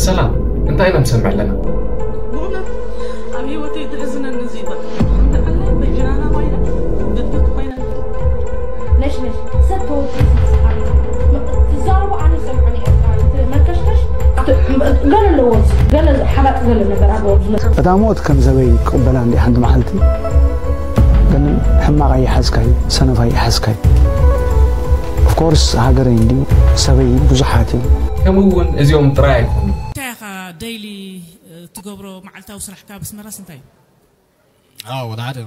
ሰላም፣ እንታይ ኢና ንሰምዕ ኣለና? ብእውነት ኣብ ህይወተይ ዝሕዝነኒ እዚ እዩ። በቃ እንዳ ዓለይ በጅናና ኮይነ፣ ብድት ኮይነ። ነሽ ነሽ ሰብ ተወዲኡ ዝስሓብ ትዛረቡ ኣነ ዝሰምዖ ነይረ። እቲ መንከሽከሽ ገለ ኣለዎ፣ ገለ ሓባጥ ገለ ነገር ኣለዎ። እታ ሞት ከም ዘበይ ክቕበላ እንዲ ሓንቲ መዓልቲ። ግን ሕማቕ ኣይሓዝካይ፣ ሰነፍ ኣይሓዝካይ። ኦፍኮርስ ሃገረይ እንድዩ፣ ሰበይ ብዙሓት እዮም። ከምኡ እውን እዚኦም ጥራይ ኣይኮኑን። እንታይ ኢኻ ደይሊ ትገብሮ መዓልታዊ ስራሕካ ኣብ ኣስመራስ እንታይ እዩ? ኣዎ ወላ ሓደ።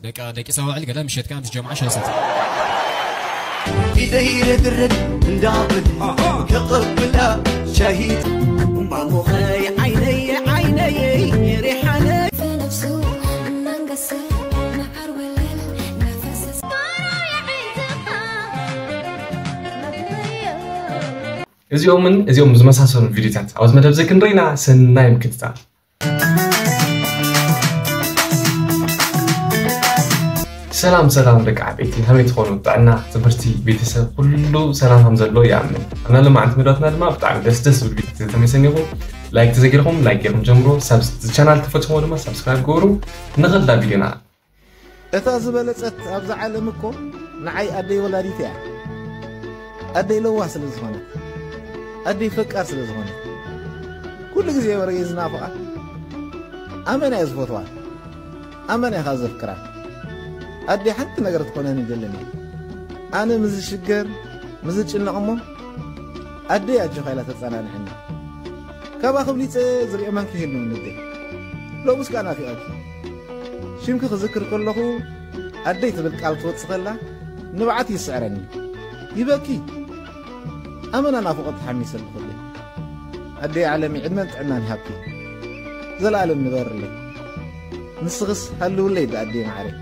ደቂ ደቂ ሰባዕል ገለ ምሸት ከኣ ምስ ጀምዓ ሻሂ ሰቲ። ኢደይ ረግረግ እንዳብል ከቕብላ ሻሂ ማሞኸይ ዓይነይ ዓይነይ ሪሓነ في نفسه منقسم مع الوليل نفس እዚኦምን እዚኦም ዝመሳሰሉ ቪዲዮታት ኣብዚ መደብ እዚ ክንርኢና ሰናይ ምክትታል። ሰላም ሰላም ደቂ ዓበይቲ፣ ከመይ ትኾኑ? ጥዕና፣ ትምህርቲ፣ ቤተሰብ ኩሉ ሰላም ከም ዘሎ ይኣምን። ኣብና ሎማዓንቲ መደባትና ድማ ብጣዕሚ ደስ ደስ ዝብል ቪዲዮታት ተመይሰኒኹም። ላይክ ተዘጊርኩም ላይክ ገይርኩም ጀምሩ። ሳብስ- ቻናል ተፈትሞ ድማ ሳብስክራይብ ገብሩ። ንኸዳ ቪዲዮና እታ ዝበለጸት ኣብዛ ዓለም እኮ ንዓይ ኣደይ ወላዲት እያ። ኣደይ ለዋህ ስለ ዝኾነት፣ ኣደይ ፈቃር ስለ ዝኾነት፣ ኩሉ ግዜ ወረ እየ ዝናፍቓ። ኣመና እየ ዝፈትዋ፣ ኣመና እየ ዘፍቅራ። ኣደይ ሓንቲ ነገር ትኮነኒ ይደለኒ። ኣነ ምስ ዝሽገር ምስ ዝጭነቕ እሞ ኣደይ ኣጆኻ ኢላ ተጸናንሐኒ። ካባኺ ብሊጸ ዝርእዮ ማን ክህሉ ንደይ። ሎምስ ከኣ ናፊቐኪ። ሽምኪ ክዝክር ከለኹ ኣደይ ትብል ቃል ትወጽእ ከላ ንብዓት ይስዕረኒ። ይበኪ። ኣመና ናፍቖት ተሓሚሰ ኣለኹ ኣደይ። ኣደይ ዓለሚ ዕድመን ጥዕናን ይሃብኪ። ዘለኣለም ንበርለይ። ንስኽስ ሃልውለይ ብኣደይ ማዕረይ።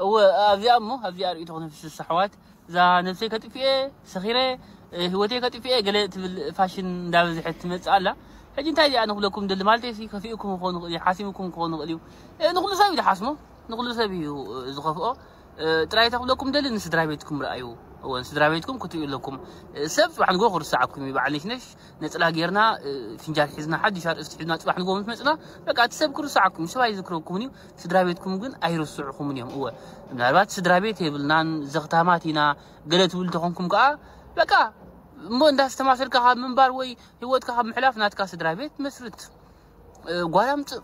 እወ ኣብዚኣ እሞ ኣብዚኣ ርእይቶ ክነፍስስ ኣሕዋት እዛ ነብሰይ ከጥፍኤ ሰኺረ ህይወተይ ከጥፍኤ ገለ ትብል ፋሽን እንዳበዝሐት ትመጽእ ኣላ። ሕጂ እንታይ እዚኣ ንኽብለኩም ደሊ ማለተይ ሲ ከፊእኩም ክኾን ይኽእል እዩ ሓሲምኩም ክኾን ይኽእል እዩ። ንኹሉ ሰብ እዩ ዝሓስሞ ንኹሉ ሰብ እዩ ዝኸፍኦ። ጥራይ እታ ክብለኩም ደሊ ንስድራ ቤትኩም ረኣዩ። እወ ንስድራ ቤትኩም ክትርእዩ ኣለኩም። ሰብ ጽባሕ ንጎ ክርሳዓኩም እዩ በዓል ነሽነሽ ነጽላ ጌርና ፍንጃል ሒዝና ሓድሽ ኣርእስቲ ሒዝና ጽባሕ ንጎ ምስ መጽና በቃ እቲ ሰብ ክርሳዓኩም እዩ ሰብ ኣይዝክረኩምን እዩ። ስድራ ቤትኩም ግን ኣይርስዕኹምን እዮም። እወ ምናልባት ስድራ ቤት የብልናን ዘኽታማት ኢና ገለ ትብል ተኾንኩም ከዓ በቃ እሞ እንዳስተማሰልካ ካብ ምንባር ወይ ህይወትካ ካብ ምሕላፍ ናትካ ስድራ ቤት መስርት። ጓል ኣምፅእ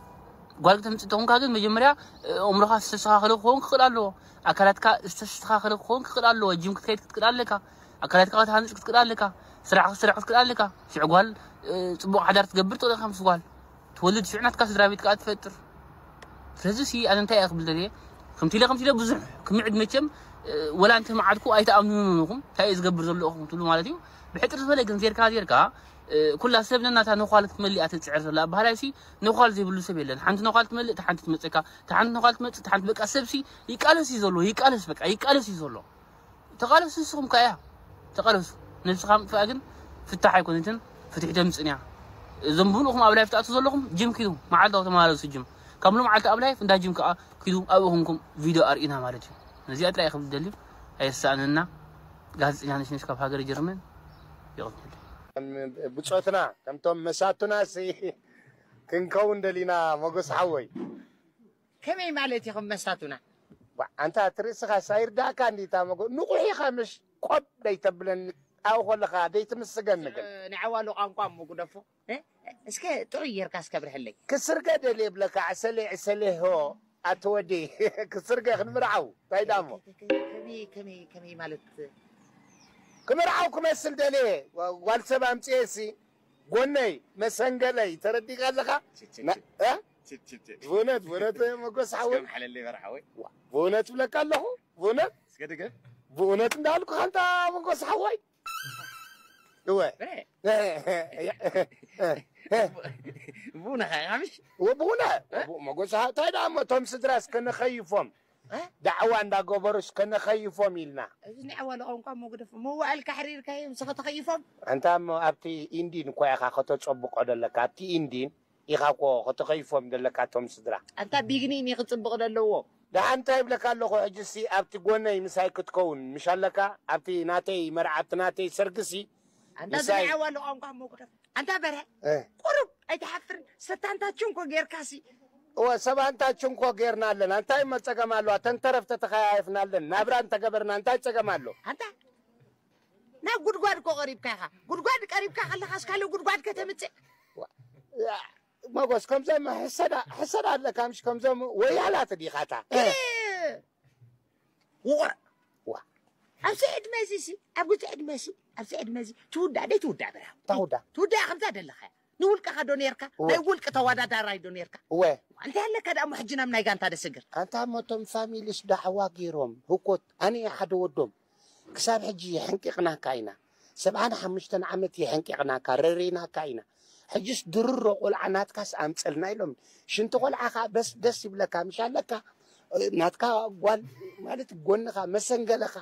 ጓል ክተምፅእ ተኾንካ ግን መጀመርያ እምሮኻ ዝተስተኻኸለ ክኸውን ክኽእል ኣለዎ። ኣካላትካ ዝተስተኻኸለ ክኸውን ክኽእል ኣለዎ። ጅም ክትከይድ ክትክእል ኣለካ። ኣካላትካ ክትሃንፅ ክትክእል ኣለካ። ስራሕ ክትሰርሕ ክትክእል ኣለካ። ሽዑ ጓል ፅቡቕ ሓዳር ትገብር ትኽእል ኢኻ ምስ ጓል ትወልድ ሽዑ ናትካ ስድራ ቤት ከዓ ትፈጥር። ስለዚ ሲ ኣነ እንታይ እየ ክብል ደልየ ከምቲ ኢለ ከምቲ ኢለ ብዙሕ ክምዕድ መቸም ወላ እንተ መዓድኩ ኣይተኣምኑን ኢኹም እንታይ እየ ዝገብር ዘለኹ ትብሉ ማለት እዩ። ብሕፅር ዝበለ ግን ዜርካ ዜርካ ኩላ ሰብ ነናታ ነዃል ክትመልእ እያ ትፅዕር ዘላ ኣባህላይ ሲ ነዃል ዘይብሉ ሰብ የለን ሓንቲ ነዃል ትመልእ እታ ሓንቲ ትመፀካ እታ ሓንቲ ነዃል ትመፅእ እታ ሓንቲ በቃ ሰብ ሲ ይቃለስ እዩ ዘሎ ይቃለስ በቃ ይቃለስ እዩ ዘሎ። ተቓለሱ ንስኹም ከኣ እያ ተቓለሱ። ነብስኻ ምጥፋእ ግን ፍታሕ ኣይኮነትን ፍትሒ ተምጽእን እያ። እዞም ብንኡኹም ኣብ ላይፍ ትኣትዉ ዘለኹም ጅም ኪዱ መዓልታዊ ተመላለሱ ጅም ካብ ሎመዓልቲ ኣብ ላይፍ እንዳ ጅም ከኣ ኪዱ ኣብኡ ኮንኩም ቪድዮ ኣርእዩና ማለት እዩ። ነዚኣ ጥራይ ክብል ደልዩ ኣየሳእነና። ጋዜጠኛ ነሽነሽ ካብ ሃገረ ጀርመን የቐንየለይ። ብጾትና ከምቶም መሳቱና ሲ ክንከውን ደሊና ሞጎስ ሓወይ። ከመይ ማለት ኢኹም መሳቱና? ኣንታ ትርእስኻ ሳይርዳእካ እንዲታ መጎ ንቑሕ ኢኻ ምሽ ቆብ ደይተብለኒ ኣብኡ ከለኻ ደይትምስገኒ ግን ንዓዋ ኣሎ ቋንቋ እሞ ጉደፎ እስከ ጥዑይ ጌርካ እስከ ብርሐለይ። ክስርገ ደልየ ብለካ ዕሰለ ዕሰለ ሆ ኣቲ ወዲ ክስርገ ክንምርዓው እንታይ ዳሞ ከመይ ማለት ክምርዓው ክመስል ደልየ ጓል ሰብ ኣምፅኤ ሲ ጎነይ መሰንገለይ ተረዲእካ ኣለኻ ብእውነት ብእውነት መጎስ ሓወይ ሓለለይ በርሓ ወይ ብእውነት ብለካ ኣለኹ ብእውነት እስከ ድገም ብእውነት እንዳልኩ ካንታ መጎስ ሓወይ እወ ብእውነ ኸምሽ ብእውነ መጎስ እንታይ ደኣ እሞ እቶም ስድራስ ከነኸይፎም ዳዕዋ እንዳገበሩስ ከነኸይፎም ኢልና እዚ ናይ ዓዋለ ቋንቋ መጉደፍ መዋእል ካሕሪርካዮም ስኸ ተኸይፎም ኣንታ እሞ ኣብቲ ኢንዲን እኳ ኢኻ ከተጸብቆ ደለካ ኣብቲ ኢንዲን ኢኻ እኮ ከተኸይፎም ደለካ እቶም ስድራ ኣንታ ቢግኒን እዩ ክጽብቕ ደለዎ ደሓን እንታይ ይብለካ ኣለኹ ሕጅሲ ኣብቲ ጎነይ ምሳይ ክትከውን ምሽ ኣለካ ኣብቲ ናተይ መርዓ ኣብቲ ናተይ ሰርግሲ ኣንታ ምሳይ ዝናይ ኣዋሉ ቋንቋ እሞ ግደፍ። ኣንታ በርሀ፣ እ። ቁሩብ ኣይትሓፍርን? ሰታንታችን እኮ ጌርካሲ። እወ፣ ሰባንታችን እኮ ጌርና ኣለና። እንታይ እሞ ጸገም ኣለዋ? ተንተረፍ ተተኸያየፍና ኣለን። ናብራ እንተገበርና እንታይ ጸገም ኣሎ? ኣንታ ናብ ጉድጓድ እኮ ቀሪብካ ኢኻ። ጉድጓድ ቀሪብካ ከለኻስ ካልእ ጉድጓድ ከተምጽእ? ዋ፣ ያ፣ መጎስ፣ ከምዞም ሕሰዳ፣ ሕሰዳ ኣለካ፣ ምሽ ከምዞም ወያላት ዲኻታ? እ። ውቑዕ። ዋ። ኣብዚ ዕድመ እዚ ሲ፣ ኣብ ግዜ ዕድመ ሲ፣ ኣብዚ ዕድመ እዚ ትውዳእ ደይ ትውዳእ ብራ? ታውዳ። ትውዳእ ከምዛ ደለኻ። ንውልቅኻ ዶ ኔርካ? እወ። ናይ ውልቂ ተወዳዳራይ ዶ ኔርካ? እወ። እንታይ ኣለካ ደኣ እሞ ሕጂ ናብ ናይ ጋንታ ደስግር? ኣንታ እሞ እቶም ፋሚሊስ ዳዕዋ ገይሮም፣ ህኮት፣ ኣነ እየ ሓደ ወዶም። ክሳብ ሕጂ የሕንቂቕናካ ኢና። ሰብዓን ሓሙሽተን ዓመት የሕንቂቕናካ፣ ረሪናካ ኢና። ሕጅስ ድርሮ ቆልዓ ናትካስ ኣምፀልና ኢሎም። ሽንቲ ቆልዓ ኸዓ በስ ደስ ይብለካ፣ ምሽ ኣለካ? ናትካ ጓል ማለት ጎንኻ መሰንገለኻ፣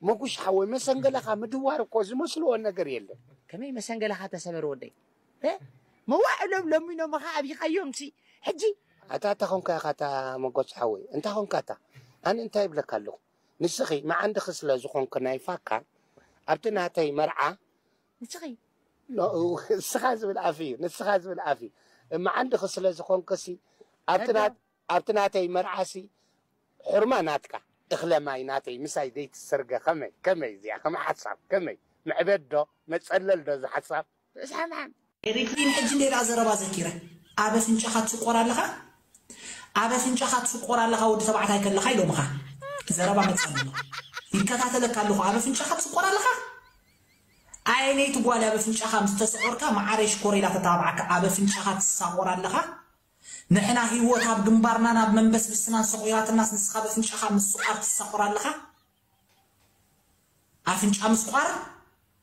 መጉሽ ሓወይ መሰንገለኻ ምድዋር እኮ ዝመስልዎ ነገር የለን። ከመይ መሰንገለኻ ተሰበር ወደይ? እ? መዋዕሎም ለሚኖምኻ ኣብይኻዮም ሲ? ሕጂ ኣታ፣ ኣታ ኾንካ ኢኻ እታ መጎስ ሓወይ፣ እንታይ ኾንካ እታ? ኣነ እንታይ ይብለካ ኣለኹ? ንስኺ መዓንድኺ ስለ ዝኾንኪ ናይ ፋካ፣ ኣብቲ ናተይ መርዓ ንስኺ? ኖ፣ ንስኻ ዝብል ኣፍ እዩ፣ ንስኻ ዝብል ኣፍ እዩ። መዓንድኺ ስለ ዝኾንክሲ፣ ኣብቲ ና-፣ ኣብቲ ናተይ መርዓሲ፣ ሕርማ ናትካ፣ እኽለ ማይ ናተይ ምሳይ ዘይትሰርገ ከመይ፣ ከመይ እዚኣ፣ ከመይ ሓሳብ፣ ከመይ ምዕበድ ዶ፣ መጸለል ዶ ዝሓሳብ? ርእሲ ሓምሓም። ኤሪትሪን ሕጂ እንዴ ደኣ ዘረባ ዘኪረ፣ ኣብ ኣፍንጫኻ ትስቆር ኣለኻ? ኣብ ኣፍንጫኻ ትስቆር ኣለኻ፣ ወዲ ተባዕታይ ከለኻ ኢሎምኻ። ዘረባ መጻ ኣሎ። ይከታተለካ ኣለኹ፣ ኣብ ኣፍንጫኻ ትስቆር ኣለኻ? ኣየነይቲ ጓል ኣብ ኣፍንጫኻ ምስ ተሰቆርካ፣ መዓረይ ሽኮር ኢላ ተተባብዓካ፣ ኣብ ኣፍንጫኻ ትሳቆር ኣለኻ? ንሕና ህይወት ኣብ ግንባርናን ኣብ መንበስብስናን ሰቂራትናስ፣ ንስኻ ኣብ ኣፍንጫኻ ምስቋር ትሳቆር ኣለኻ? ኣፍንጫ ምስቋር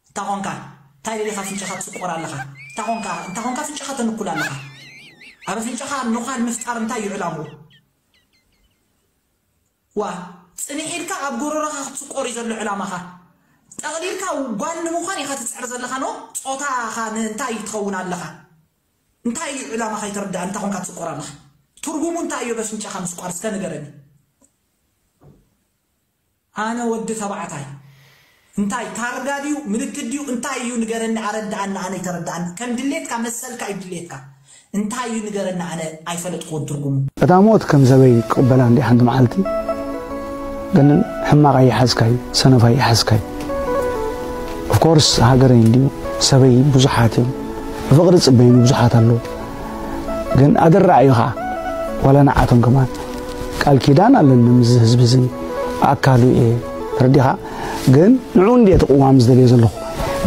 እንታይ ኾንካ? እንታይ ደሊኻ ኣፍንጫኻ ትስቆር ኣለኻ? እንታይ ኾንካ? እንታይ ኾንካ ኣፍንጫኻ ተንኩል ኣለኻ? ኣብ ኣፍንጫኻ ኖኻል ምፍጣር እንታይ እዩ ዕላምኡ? ዋ፣ ጽንሕ ኢልካ ኣብ ጎረሮኻ ክትስቆር እዩ ዘሎ ዕላማኻ። ጠቕሊልካ ጓል ንምዃን ኢኻ ትጽዕር ዘለኻ፣ ኖ? ጾታኻ ንእንታይ እዩ ትኸውን ኣለኻ? እንታይ እዩ ዕላማኻ? ኣይተረድኣን። እንታይ ኾንካ ትስቆር ኣለኻ? ትርጉሙ እንታይ እዩ ኣብ ኣፍንጫኻ ምስቋር? እስከ ንገረኒ። ኣነ ወዲ ተባዕታይ። እንታይ ታርጋ ድዩ? ምልክት ድዩ? እንታይ እዩ? ንገረኒ፣ ኣረድኣኒ፣ ኣነ ኣይተረድኣኒ። ከም ድሌትካ መሰልካ እዩ ድሌትካ። እንታይ እዩ? ንገረኒ፣ ኣነ ኣይፈለጥኩዎን ትርጉሙ። እታ ሞት ከም ሰበይ ክቕበላ እንዲ ሓንቲ መዓልቲ፣ ግን ሕማቕ ኣይሓዝካይ፣ ሰነፍ ኣይሓዝካይ። ኦፍኮርስ ሃገረይ እንድዩ፣ ሰበይ ብዙሓት እዮም። ብፍቕሪ ዝጽበዩኒ ብዙሓት ኣለዉ። ግን ኣደራዕ እዩ ኸዓ፣ ዋላ ንዓቶም ከማን ቃል ኪዳን ኣለኒ ምስዚ ህዝቢ እዚ፣ ኣካሉ እየ። ተረዲኻ? ግን ንዕኡ እንድየ እቲ ቅዋም ዝደልዮ ዘለኹ።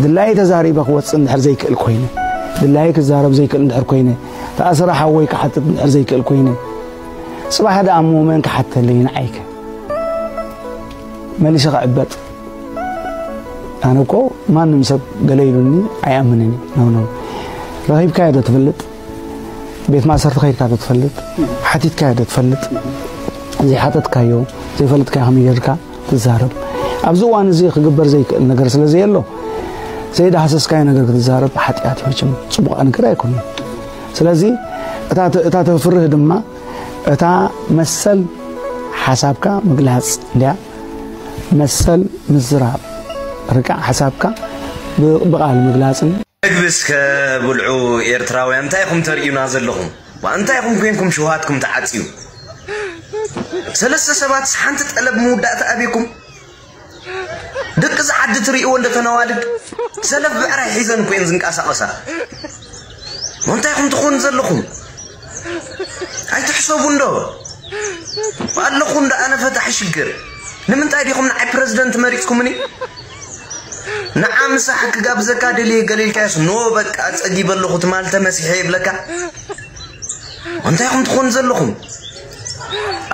ድላየ ተዛሪበ ክወጽእ እንድሕር ዘይክእል ኮይነ፣ ድላየ ክዛረብ ዘይክእል እንድሕር ኮይነ፣ ተኣስረ ሓወይ ክሓትት እንድሕር ዘይክእል ኮይነ፣ ጽባሕ ደኣ እሞ መን ክሓተለይ ንዓይከ? መሊሰ ክዕበጥ? ኣነ እኮ ማንም ሰብ ገለ ኢሉኒ ኣይኣምንን እዩ። ኖ፣ ኖ። ረኺብካዮ ዶ ትፈልጥ? ቤት ማእሰርቲ ከይድካ ዶ ትፈልጥ? ሓቲትካዮ ዶ ትፈልጥ? ዘይሓተትካዮ፣ ዘይፈለጥካዮ ከመይ ጌርካ ትዛረብ? ኣብዚ እዋን እዚ ክግበር ዘይክእል ነገር ስለ ዘየሎ፣ ዘይዳህሰስካዮ ነገር ክትዛረብ ሓጢኣት እዩ። መቸም ጽቡቕ ነገር ኣይኮነን። ስለዚ እታ ተ-፣ እታ ተፍርህ ድማ እታ መሰል ሓሳብካ ምግላጽ እንድያ፣ መሰል ምዝራብ፣ ርቃዕ ሓሳብካ ብ-፣ ብቓል ምግላጽን። መግቢ እስከ ብልዑ ኤርትራውያን፣ እንታይ ኢኹም ተርእዩና ዘለኹም? ዋ፣ እንታይ ኢኹም ኮይንኩም ሽውሃትኩም ተዓጽዩ? ሰለስተ ሰባትስ ሓንቲ ጠለብ መወዳእታ ኣበይኩም? ደቂ እዚ ዓዲ ትርእይዎ እንደ ተነዋድድ ሰለፍ ብዕራይ ሒዘን እኮ እየን ዝንቀሳቐሳ። እንታይ ኢኹም ትኾኑ ዘለኹም? ኣይትሕሰቡ እንዶ። ኣለኹ እንዶ ኣነ ፈታሒ ሽግር። ንምንታይ ዲኹም ንዓይ ፕረዚደንት መሪጽኩምኒ? ንዓ ምሳሕ ክጋብዘካ ደልየ ገለ ኢልካዮስ፣ ኖ በቃ ጸጊበ ኣለኹ ትማል ተመሲሐ ይብለካ። እንታይ ኢኹም ትኾኑ ዘለኹም?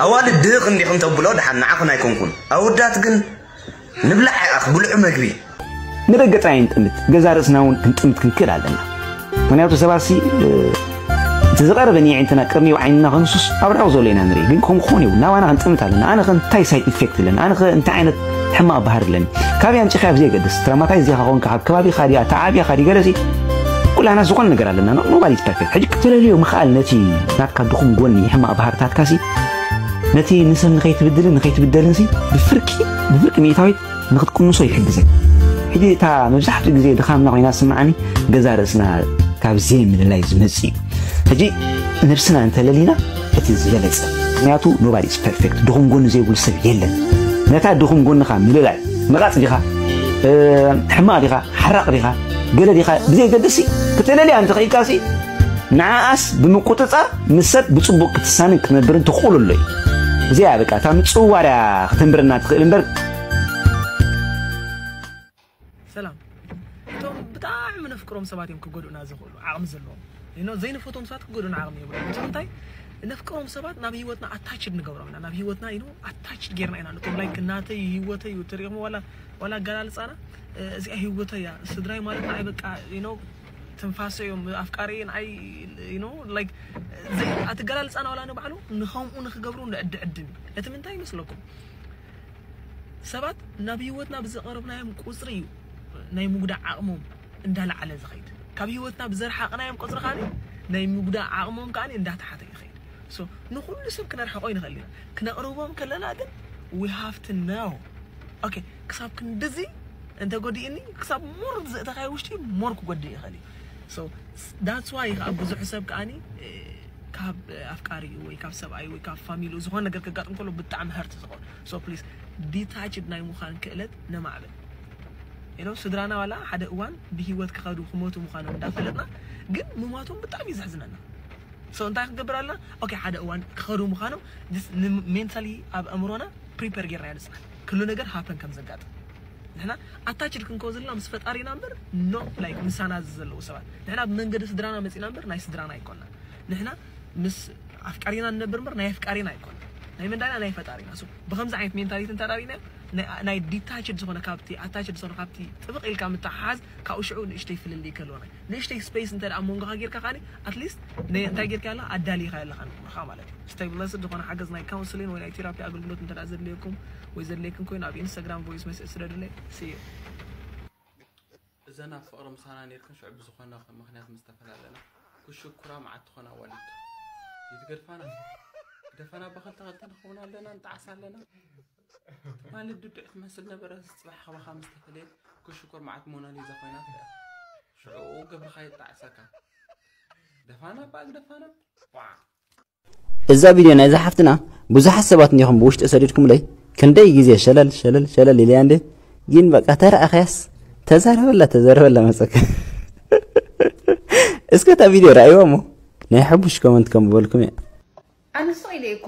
ኣዋልድ ድኽ እንዲኹም ተብሎ ደሓን ንዓኹን ኣይኮንኩን። ኣወዳት ግን ንብላዕ ይኣኽ ብልዑ መግቢ። ንደገ ጥራይ ንጥምት፣ ገዛ ርእስና እውን ክንጥምት ክንክእል ኣለና። ምኽንያቱ ሰባትሲ፣ እ፣ እቲ ዝቐረበ ንየዒንትና ቅርኒው ዓይንና ከንሱስ ኣብ ርሑቕ ዘሎ ኢና ንርኢ። ግን ከምኡ ክኾን የብሉን። ናባና ክንጥምት ኣለና። ኣነኸ እንታይ ሳይድ ኢፌክት ኣለኒ? ኣነኸ እንታይ ዓይነት ሕማቕ ባህሪ ኣለኒ? ካበይ ኣምጺኻዮ ብዘየገድስ፣ ትራማታይዝ ዲኻ ኮንካ፣ ካብ ከባቢኻ ድያ፣ ተዓብያኻ ድዩ ገለሲ፣ ኩላና ዝኾነ ነገር ኣለና። ኖ-፣ ኖባዲ ኢዝ ፐርፌክት። ሕጂ ክትፈለልዮ ምኽኣል ነቲ ናትካ ድኹም ጎኒ፣ ሕማቕ ባህርታትካሲ፣ ነቲ ንሰብ ንኸይትብድልን ንኸይትብደልንሲ ብፍርቂ፣ ብፍርቂ ሚእታዊት ንኽትቅንሶ ይሕግዘን። ሕጂ እታ መብዛሕትኡ ግዜ ድኻምና ኮይና ስምዓኒ፣ ገዛ ርእስና ካብ ዘይምልላይ ዝመጽእ እዩ። ሕጂ ነብስና እንተለሊና እቲ ዝበለጸ። ምክንያቱ nobody is perfect፣ ድኹም ጎኒ ዘይብሉ ሰብ የለን። ነታ ድኹም ጎንኻ ምልላይ፣ መቓጽ ዲኻ፣ እ፣ ሕማቕ ዲኻ፣ ሓራቕ ዲኻ፣ ገለ ዲኻ፣ ብዘየገድሲ፣ ክተለልያ እንተኽኢልካሲ፣ ንዓኣስ ብምቁጽጻር ምስ ሰብ ብጽቡቕ ክትሳንን ክትነብርን ትኽእሉ ኣሎ እዩ። እዚኣ በቃ እታ ምጽዋርያ ከተንብረና ትኽእል እምበር። ሰላም። እቶም ብጣዕሚ ነፍቅሮም ሰባት እዮም ክጎድኡና ዝኽእሉ ዓቕሚ ዘለዎም። You know፣ ዘይንፈትዎም ሰባት ክጎድኡና ዓቕሚ የብሎም። እቶም እንታይ ነፍቅሮም ሰባት ናብ ህይወትና ኣታችድ ንገብሮም ኢና። ናብ ህይወትና፣ you know፣ ኣታችድ ጌርና ኢና። እቶም ላይክ ናተይ ህይወተይ እዩ ትሪኦም ዋላ ዋላ ኣገላልጻና፣ እ፣ እዚኣ ህይወተይ እያ። ስድራይ ማለት ንዓይ በቃ፣ you know፣ ትንፋሰ እዮም። ኣፍቃሪ ንዓይ፣ you know፣ like፣ እዚ ኣገላልጻና ዋላ ንባዕሉ ንኸምኡ ንኽገብሩ ንዕድዕድም እዩ። እቲ ምንታይ ይመስለኩም? ሰባት ናብ ህይወትና ብዘቐረብናዮም ቁጽሪ እዩ ናይ ምጉዳእ ዓቕሞም እንዳለዓለ ዝኸይድ። ካብ ህይወትና ብዘርሓቕናዮም ቁጽሪ ከኣ ናይ ምጉዳእ ዓቕሞም ከኣ እንዳተሓተ ይኸይድ። So ንኹሉ ሰብ ክነርሕቆ ይንኽእል ኢና። ክነቕርቦም ከለና ግን we have to know። ኦኬ፣ ክሳብ ክንድዚ እንተ ጎዲእኒ፣ ክሳብ ሞር ዘእተኻዮ ውሽጢ ሞር ክጎድእ ይኽእል እዩ። So that's why ከዓ ብዙሕ ሰብ ከኣኒ፣ እ፣ ካብ ኣፍቃሪኡ ወይ ካብ ሰብኣዩ ወይ ካብ ፋሚሊኡ ዝኾነ ነገር ከጋጥም ከሎ ብጣዕሚ ሀርት ዝኾን። So please፣ ዲታችድ ናይ ምዃን ክእለት ነማዕብል። You know፣ ስድራና ዋላ ሓደ እዋን ብህይወት ክኸዱ ክሞቱ ምዃኖም እንዳፈለጥና ግን ምሟቶም ብጣዕሚ እዩ ዘሕዝነና። So እንታይ ክንገብር ኣለና? ኦኬ፣ ሓደ እዋን ክኸዱ ምዃኖም ሜንታሊ ኣብ ኣእምሮና ፕሪፐር ጌርና ንጽናሕ። ኩሉ ነገር ሃፐን ከም ዘጋጥም። ንሕና ኣታችድ ክንከው ዘለና ምስ ፈጣሪና እምበር፣ ኖ ላይክ ምሳና ዘለዉ ሰባት። ንሕና ብመንገዲ ስድራና መጺና እምበር ናይ ስድራና ኣይኮንና። ንሕና ምስ ኣፍቃሪና ንነብር እምበር ናይ ኣፍቃሪና ኣይኮንና። ናይ መን ዳና? ናይ ፈጣሪና። So ብኸምዚ ዓይነት ሜንታሊቲ እንተ ዳሪና ናይ፣ ናይ ዲታችድ ዝኾነ ካብቲ ኣታችድ ዝኾነ ካብቲ ጥብቕ ኢልካ ምትሓሓዝ ካብኡ ሽዑ ንእሽተይ ፍልልይ ከለዎ ናይ ንእሽተይ ስፔስ እንተ ደኣ መንጎኻ ጌርካ ከኣኒ ኣትሊስት እንታይ ጌርካ ያላ ኣዳሊኻ ያለኻ ንእምሮኻ ማለት እዩ። ስቴብላይዘር ዝኾነ ሓገዝ ናይ ካውንስሊን ወይ ናይ ቴራፒ ኣገልግሎት እንተ ደኣ ዘድልየኩም ወይ ዘድልየክን ኮይኑ ኣብ ኢንስታግራም ቮይስ መሴጅ ስደዱለይ። See you። እዘን ኣብ ፍቕሪ ምሳና ነይርክን ሽዑ ብዝኾነ ምኽንያት ምስ ተፈላለና ክሽኩራ መዓት ትኾና ኣዋልድ ይትገድፋና ግደፋና በኸልተ ኸልተ ንኸውን ኣለና ንጣዓስ ኣለና። ትማሊ ድዱዕ ትመስል ነበረ፣ ጽባሕ ካባኻ ምስ ተፈለየት ክሽኩር መዓት ሞናሊዛ ኮይና ትረኣ። ሽዑኡ ግብርኻ ይጣዕሰካ። ደፋና እባ ግደፋና። ቧዕ። እዛ ቪድዮ ናይዛ ሓፍትና ብዙሓት ሰባት እንዲኹም ብውሽጢ ሰዲድኩምለይ፣ ክንደይ ግዜ ሸለል ሸለል ሸለል ኢለያ እንዴ። ግን በቃ ተረኣኸያስ ተዛረበላ ተዛረበላ መጸካ። እስከ እታ ቪድዮ ረኣይዋ እሞ ናይ ሕቡሽ ኮመንት ከም ዝበልኩም እየ። ኣነ ስቕ ኢለ እኳ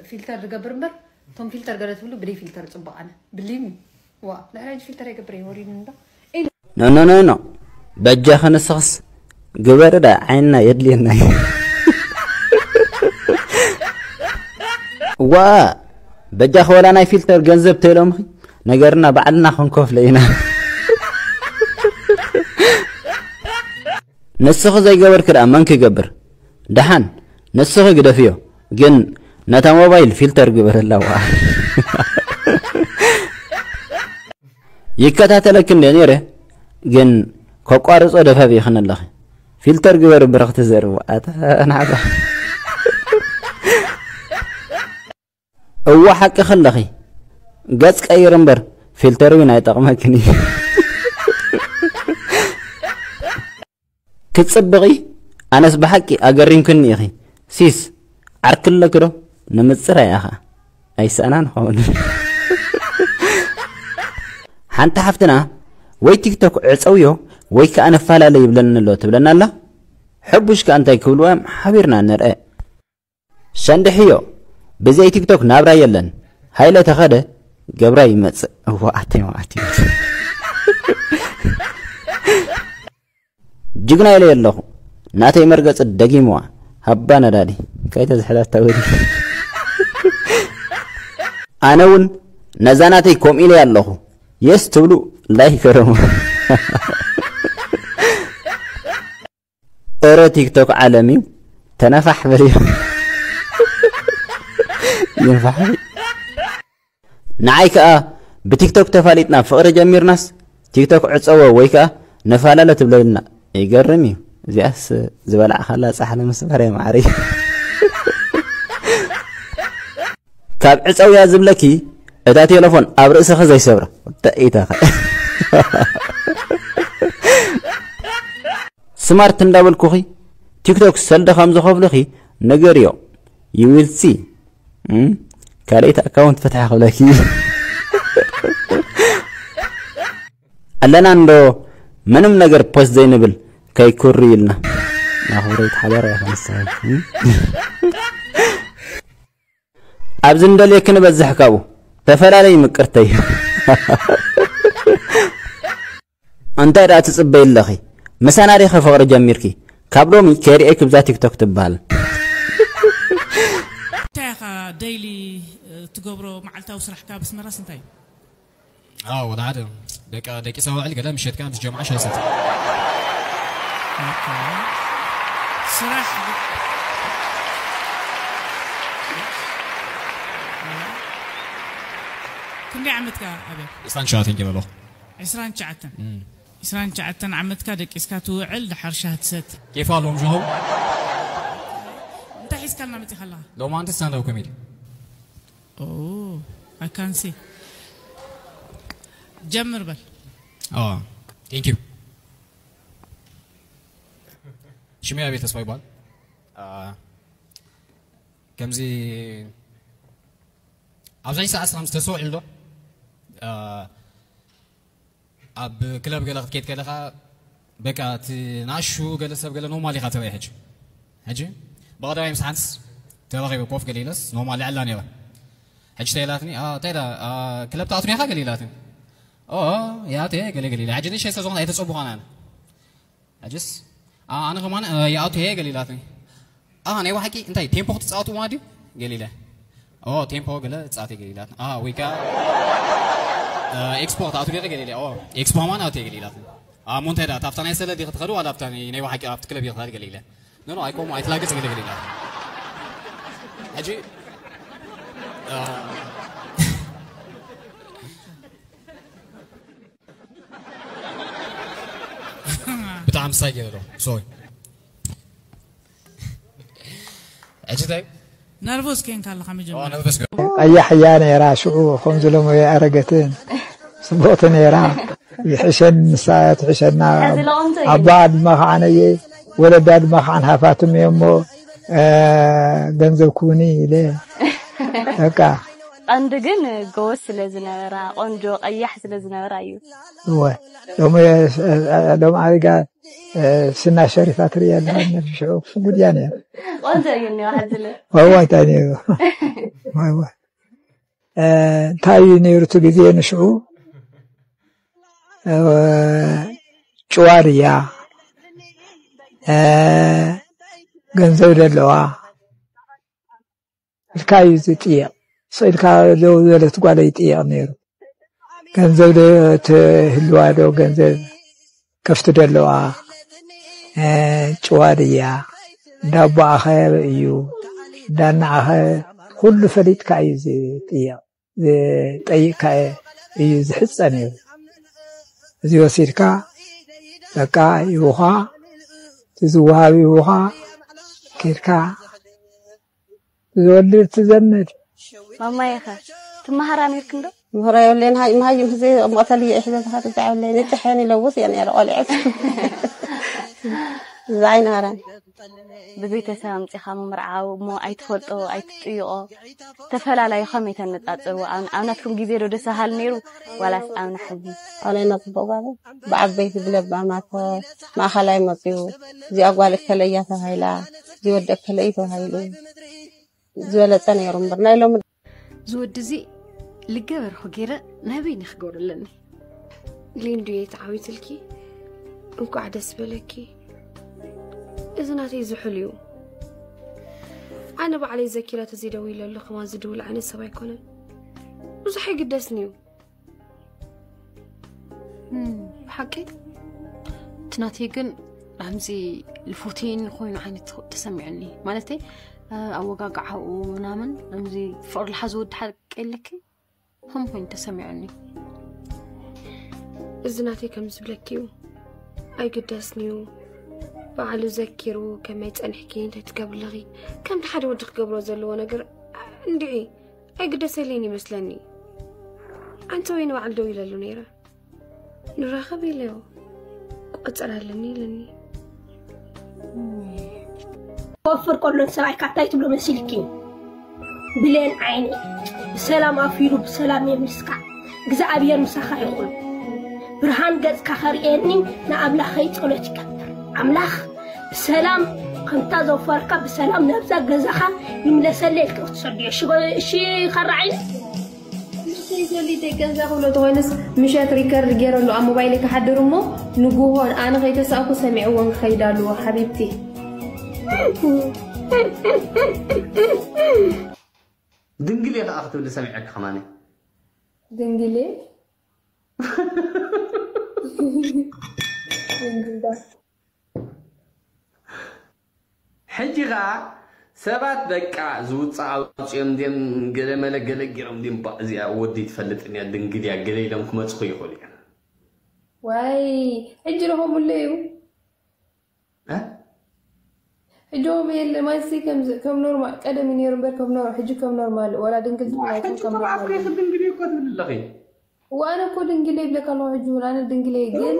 ፊልተር ዝገብር እምበር እቶም ፊልተር ገለ ትብሉ ብደይ ፊልተር ጽቡቕ ኣነ ብሊኒ ዋ ንሕና ሕጂ ፊልተር የገብር ይወሪድኒ ዶ? ኖ ኖ ኖ ኖ። በጃኺ ንስኽስ ግበሪ ዳ ዓይንና የድልየና እዩ። ዋ በጃኺ ወላ ናይ ፊልተር ገንዘብ ተይሎምኺ ነገርና ባዕልና ክንከፍሎ ኢና። ንስኺ ዘይገበርኪ ደኣ መን ክገብር? ደሓን ንስኺ ግደፍዮ፣ ግን ነታ ሞባይል ፊልተር ግበረላ። ዋ ይከታተለኪ እንደ ነይረ፣ ግን ከቋርጾ ደፋፊእኽኒ ኣለኺ። ፊልተር ግበሪ ብርኽቲ ዘርቡ። ኣታ ናዕባ። እወ ሓቅኺ ኣለኺ። ገጽ ቀይር እምበር ፊልተር እውን ኣይጠቕመክን እዩ። ክትጽብቒ ኣነስ ብሓቂ ኣገሪምክኒ ኢኺ። ሲስ ዓርኪ ኣለኪ ዶ? ንምጽራይ ኢኻ። ኣይሰኣናን ኸውን። ሓንቲ ሓፍትና ወይ ቲክቶክ ዕጸውዮ ወይ ከኣ ንፈላለ ይብለኒ ኣሎ ትብለና ኣላ። ሕቡሽ ከኣ እንታይ ክብልዋ እዮም ሓቢርና ንርአ። ሸንድሕዮ ብዘይ ቲክቶክ ናብራ የለን። ሃይለ ተኸደ ገብራ ይመጽእ። እዋ ኣተይ መዓት ይመጽእ። ጅግና ኢለ ኣለኹ። ናተይ መርገጺ ደጊምዋ። ሃባ ነዳዲ። ከይተዝሕላታ ወዲ። ኣነ እውን ነዛ ናተይ ከምኡ ኢለ ኣለኹ። የስ ትብሉ ላይክ ገረሙ። እረ ቲክቶክ ዓለም እዩ። ተነፋሕ በል እዩ። ይንፋሕ በል። ንዓይ ከኣ ብቲክቶክ ተፋሊጥና ፍቕሪ ጀሚርናስ ቲክቶክ ዕጸዎ ወይ ከኣ ንፈላለ ትብለልና። ይገርም እዩ። እዚኣስ ዝበላዕኻላ ጻሕሊ ምስባር እያ ማዕረይ። ካብ ዕጸውያ ዝብለኪ እታ ቴሌፎን ኣብ ርእስኺ ዘይሰብራ። እንታይ ኢታኸ? ስማርት እንዳበልኩኺ ቲክቶክ ሰልዲ ከም ዝኸፍልኺ ንገርዮ። You will see። እም? ካልኣይቲ ኣካውንት ፈትሐ ክብለኪ። ኣለና እንዶ ምንም ነገር ፖስት ዘይንብል ከይኩሪ ኢልና። ናኹረይ ሓበራ ይኸንሳ። እም? ኣብዚ እንደልየኪ ንበዝሕ ካብኡ። ተፈላለይ ምቅርተይ። እንታይ ደኣ ትጽበይ ኣለኺ? ምሳና ዲኺ ፍቕሪ ጀሚርኪ? ካብ ሎሚ ከይርእየኪ ብዛ ቲክቶክ ትበሃል። እንታይ ኢኻ ደይሊ ትገብሮ መዓልታዊ ስራሕካ ኣብ ኣስመራስ እንታይ እዩ? اه ولا عاد ደቂ ደቂ ሰዋዕል ገለ ምሸት ከኣ ምስ ጀምዓ ሻይ ሰት ስራሕ ክንደይ ዓመትካ ኣብያ ኢስታን ሻቲን ጀበሎ ዕስራን ትሽዓተን ዕስራን ትሽዓተን ዓመትካ ደቂስካ ትውዕል ድሓር ሻህ ትሰት كيف لهم جهو እንታይ ሒዝካልና መፂኻ ኣለኻ لو ما انت ستاند اب كوميدي ኦ I can see ጀምር በል اه thank you ሽመይ ኣቤ ተስፋ ይበሃል ከምዚ ኣብዛይ ሰዓት ስራም ዝተሰውዕል ዶ ኣብ ክለብ ገለ ክትከይድ ከለኻ በቃ እቲ ናሹ ገለ ሰብ ገለ ኖርማል ኢኻ ትርኢ ሕጂ ሕጂ ብቐዳማይ ምስ ሓንስ ተራኺበ ኮፍ ገለ ኢለስ ኖርማል ይዕላ ነይረ ሕጂ ተይላትኒ እንታይ ዳ ክለብ ትኣቱ ዲኻ ገለ ኢላትኒ ኦ ያቴ ገለ ገለ ኢላ ሕጂ ንእሽተይ ስለ ዝኾነ ኣይተፀቡኻን ኣነ ሕጅስ ኣነ ከማን ይኣቱ እየ ገሊላትኒ። ኣህ ናይ ባሓቂ እንታይ ቴምፖ ክትጻወቱ ማለት ድዩ? ገሊለ ኦ ቴምፖ ገለ ጻወት እየ ገሊላትኒ። ኣህ ወይ ከኣ ኤክስፖ ክትኣቱ ገለ ገሊለ ኦ ኤክስፖ ከማን ኣቱ እየ ገሊላትኒ። ኣሞ እንታይ ደኣ ኣብታ ናይ ሰለ ዲኺ ትኸዲ ዋላ ኣብታ ናይ ባሓቂ ኣብቲ ክለብ ኢኺ ትኸዲ ገሊለ። ኖ ኖ ኣይኮሞ ኣይትላገጽ ገለ ገሊላ። ሕጂ ብጣዕሚ ሳይ ገለ ዶ ሶሪ ሕጂ እንታይ ነርቮስ ኬንካ ኣለኻ መጀመርያ ነርቨስ ገ ቀያሕ እያ ነይራ ሽዑ ከምዚ ሎሚ ኣረገትን ጽቡቕቲ ነይራ ይሕሸን ንሳ ትሕሸና ኣባ ድማ ከዓ ነየ ወለዳ ድማ ከዓ ንሃፋትም እየ እሞ ገንዘብ ክውኒ ኢለ በቃ ቀንዲ ግን ጎበዝ ስለ ዝነበራ ቆንጆ ቀያሕ ስለ ዝነበራ እዩ እወ ሎሚ ሎሚ ኣሪጋ ስና ሸሪፋ ትርእያ ኣለኻ ነዚ ሽዑ ክፉ ጉድያ ነይሩ ቆንጆ እዩ እኒኦ ሕዚ ለ ዋዋ እንታይ ነይሩ ዋዋ እንታይ እዩ ነይሩ እቲ ግዜ ንሽዑ ጭዋ ድያ ገንዘብ ደለዋ ኢልካ እዩ ዝጥየቕ። ስቕ ኢልካ ደው ዝበለት ጓል ይጥየቕ ነይሩ። ገንዘብ ዶ ትህልዋ ዶ ገንዘብ ከፍቲ ዶ ኣለዋ ጭዋ ድያ እንዳ ኣቦኣኸ ኣበይ እዩ እንዳ እናኣኸ ኩሉ ፈሊጥካ እዩ ዝጥየቕ ዝጠይቕካ እዩ ዝሕጸ ነይሩ። እዚ ወሲድካ በቃ ይሁኻ እቲ ዝወሃብ ይሁኻ ኬድካ ዝወልድ ትዘምድ ማማየ ኸ ትመሃራ ነርክ እንዶ ምህሮ የብለይን ሃይ መሃይም ህዚ መቕተል እየ ሒዘ ዝኸድ እዛ የብለይን ይጥሕን ይለውስ እየ ነረ ቆልዐት እዛ ኣይነበረን ብቤተሰብ ኣምፂኻ ምምርዓው እሞ ኣይትፈልጦ ኣይትጥይቆ ተፈላለዩ ከመይ ተነፃፅርዎ ኣብ ናትኩም ግዜ ዶ ደስ በሃል ነይሩ ዋላስ ኣብ ናሕዚ ኣነ ነፅቡቕ ጓለ ብዓበይቲ ብለባማት ማእኸላይ መፅዩ እዚኣ ጓል እከለ እያ ተባሂላ እዚ ወዲ እከለ እዩ ተባሂሉ ዝበለፀ ነይሩ እምበር ናይ ሎሚ እዚ ወዲ እዚ ልገበርኹ ገይረ ናይ በይኒ ክገብሮ ኣለኒ። ሊንዱየ ተዓዊትልኪ እንኳዕ ደስ በለኪ። እዚ ናተይ ዝሑል እዩ። ኣነ ባዕለይ ዘኪረ ተዘይደዊለሉ ከማን ዝድውል ዓይነት ሰብ ኣይኮነን። ብዙሕ ኣይግደስን እዩ። ብሓቂ እቲ ናተይ ግን ከምዚ ልፎቴን ኮይኑ ዓይነት ተሰሚዑኒ ማለተይ ኣወጋግዓኡ ምናምን ከምዚ ፍቕሪ ልሓዚ ወዲ ሓቂ የለኪ ከም ኮይኑ ተሰሚዑኒ እዚ ናተይ ከም ዝብለኪ እዩ ኣይግደስን እዩ በዓሉ ዘኪሩ ከመይ ጸኒሕኪ እንታይ ትገብሪ ኣለኺ ከምቲ ሓደ ወዲ ክገብሮ ዘለዎ ነገር እንድዒ ኣይግደሰለይን ይመስለኒ ኣንቲ ወይ ንባዕሉ ደው ኢለሉ ነይረ ንራኸብ ኢለዮ። ቁፅር ኣለኒ ኢለኒ። ክወፍር ከሎ ንሰብኣይካ እንታይ ትብሎ መሲልኪ? ብሌን ዓይኒ ብሰላም ኣፊሉ ብሰላም የምልስካ። እግዚኣብሔር ምሳኻ ይኹን። ብርሃን ገጽካ ከርእየኒ ንኣምላኸይ ጸሎት ይገብር። ኣምላኽ ብሰላም ከምታ ዘውፈርካ ብሰላም ናብዛ ገዛኻ ይምለሰለይ ኢልካ ክትሰድዮ። እሺ፣ እሺ፣ ካራ ዓይኒ። ምሸት ይዘሊ ደቀንዛ ክብሎ ተኾይንስ ምሸት ሪከርድ ገይረሉ ኣብ ሞባይለይ ክሓድር እሞ ንጉሆን ኣነ ከይተሳእኩ ሰሚዕዎን ክኸይድ ኣለዎ ሓቢብቲ። ድንግል እየ ከዓ ክትብል ሰሚዐካ ከማኒ። ድንግሌ ድንግልዳ ሕጂ ከዓ ሰባት በቃ ዝውፃእ ኣውፅኦም ድም ገለመለ ገለ ገይሮም ድም ባ እዚኣ ወዲ ትፈልጥን እያ ድንግል እያ ገለ ኢሎም ክመፅኹ ይኽእሉ እዮም። ዋይ ሕጂ ረኸሙሉ እዩ። እ? ሕጂ ኦም የለ ማይሲ ከም ኖርማል ቀደም እዩ ነይሩ እምበር ከም ኖር ሕጂ ከም ኖርማል ወላ ድንግል ሕጂ ጥራፍ ከይክ ድንግል እኮ ትብል ኣለኺ። ዋነ እኮ ድንግል ይብለካ ኣለኹ ሕጂ እውን ኣነ ድንግል እየ ግን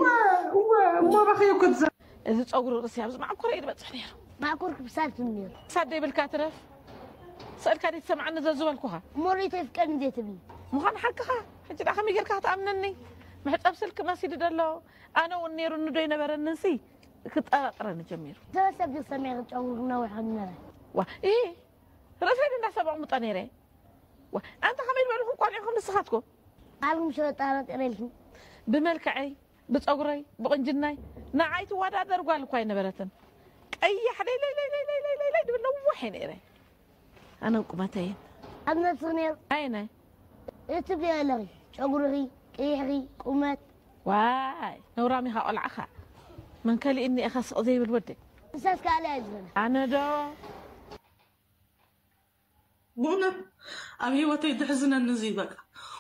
እሞ ረኸዮ እኮ ትዛ እዚ ፀጉሪ ርእሲ ኣብዚ ማዕኮረ እዩ ዝበፅሕ ነይሩ። ማዕኮር ክብሳል ትም ነይሩ። ሳደ ይብልካ ትረፍ። ስእልካ ደይ ትሰምዓኒ ዘዝበልኩኻ። እሞ ርእይቶ ይፍቀድኒ ዘይትብሊ። ምዃኑ ሓቅኻ። ሕጂ ደኣ ከመይ ጌርካ ክትኣምነኒ? መሕፀብ ስልኪ መሲሉ ደሎ። ኣነ እውን ነይሩኒ ዶ ኣይነበረንን ሲ ክጠራጥረኒ ጀሚሩ። ተበሰብ ግን ሰሚዐ ጨጉሩ ነዊሕ ከም ነበረ። ዋ ኢ ርእሰይ እንዳሰማቕምጦ ነይረ። ዋ ኣንታ ከመይ ዝበልኹም ቆልዑኹም ንስኻትኩም? ኣልኩም ሽሮ ጠራጠረ ኢልኩም። ብመልክዐይ ብፀጉረይ ብቕንጅናይ ንዓይ ትወዳደር ጓል እኳ ኣይነበረትን። ቀያሕ ለይለይለይለይለይለይ ድብል ነዋሕ እየ ነይረ። ኣነ ቁመተይን ኣብ ነብስኺ ነይሩ ኣይናይ እቲ ብለኺ ጨጉርኺ ቀይሕኺ ቁመት ዋይ ነውራም ኢኻ ቆልዓኻ። መን ከሊእኒ ኢኻ ስቕ ዘይብል ወዲ። ንሳስ ካልእ ኣይዝበለ ኣነ ዶ ብእውነት ኣብ ህይወተይ ድሕዝነኒ እዚ በቃ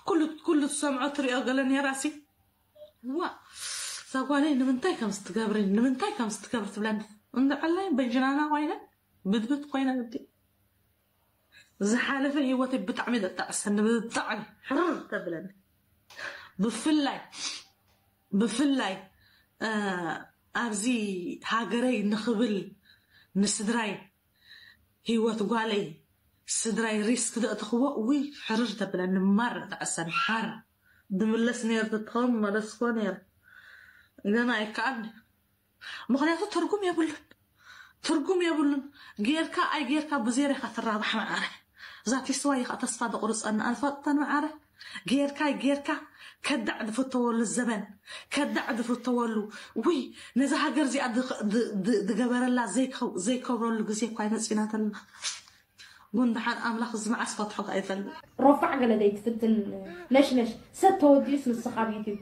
ኩሉ ኩሉ ትሰምዖ ትሪኦ ገለ ነይራ ሲ ዋ እዛ ጓለይ ንምንታይ ከም ዝትገብሪ ንምንታይ ከም ዝትገብሪ ትብለኒ እንድዕላይ በጅናና ኮይነ ብድብት ኮይነ ግዲ ዝሓለፈ ህይወተይ ብጣዕሚ ዘጣዕሰኒ ብጣዕሚ ሕርር ተብለኒ ብፍላይ ብፍላይ ኣብዚ ሃገረይ ንኽብል ንስድራይ ህይወት ጓለይ ስድራይ ሪስክ ዘእትኽዎ ውይ ሕርር ተብለኒ ማር ተዕሰን ሓር ድምለስ ነይር ትትኸውን መለስኮ ነይር ግን ኣይከኣል ምኽንያቱ ትርጉም የብሉን ትርጉም የብሉን ጌርካ ኣይጌርካ ብዜሮ ኢኻ ትራባሕ መዓረ እዛ ቴስዋ ኢኻ ተስፋ ዘቑርፀኒ ኣንፈጥተን መዓረ ጌርካ ጌርካ ከዳዕ ዝፍተወሉ ዘበን ከዳዕ ዝፍተወሉ ውይ ነዛ ሃገር እዚኣ ዝገበረላ ዘይከብረሉ ግዜ እኳ ይመፂና ተልና ጉንድሓን ኣምላኽ እዚ መዓስ ፈትሖ ኣይፈልጥ ረፋዕ ገለ ደይ ትፍትን ነሽነሽ ሰብ ተወዲኡስ ንስኻ ኣብ ዩቲብ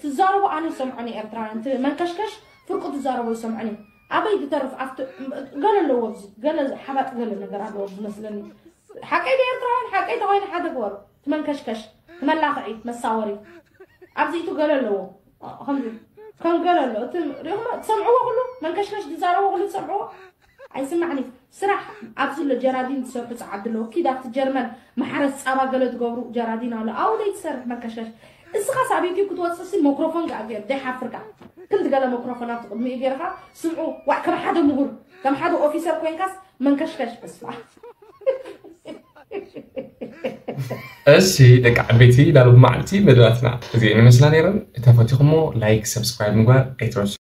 ትዛረቦ ኣነ ይሰምዖን ኤርትራውያን መንከሽከሽ ፍርቁ ትዛረቦ ይሰምዖን ኣበይ ዝተርፍ ኣብቲ ገለ ኣለዎ ኣብዚ ገለ ሓባጥ ገለ ነገር ኣለዎ ዝመስለኒ ሓቀይ ዶ ኤርትራውያን ሓቀይ ተኮይነ ሓደ ግበሩ ትመንከሽከሽ ትመላኽዒ መሳወሪ ኣብዚቱ ገለ ኣለዎ ከምዚ ከም ገለ ኣሎ እቲ ሪኹሞ ትሰምዕዎ ኩሉ መንከሽከሽ ዝዛረቦ ኩሉ ትሰምዕዎ ኣይስማዕኒ ስራሕ ኣብዚ ኣሎ ጀራዲን ዝሰርሑ ፃዓዲ ኣለዎ ኪድ ኣብቲ ጀርመን ማሕረስ ፃባ ገለ ትገብሩ ጀራዲን ኣሎ ኣብኡ ዘይትሰርሕ መንከሽከሽ እስኻስ ኣብ ዩቲብ ክትወፅእ ሲ ሞክሮፎን ከኣ ገይሩ ዘይሓፍርካ ክንዲ ገለ ሞክሮፎን ኣብቲ ቅድሚኡ ገይርካ ስምዑ ዋዕ ከም ሓደ ምሁር ከም ሓደ ኦፊሰር ኮይንካስ መንከሽከሽ በስፋ እሺ ደቂ ዓበይቲ ላሉ መዓልቲ መደባትና እዚአን ይመስላ ነይረን እተፈቲኹሞ ላይክ ሰብስክራይብ ምግባር ኣይትረሱ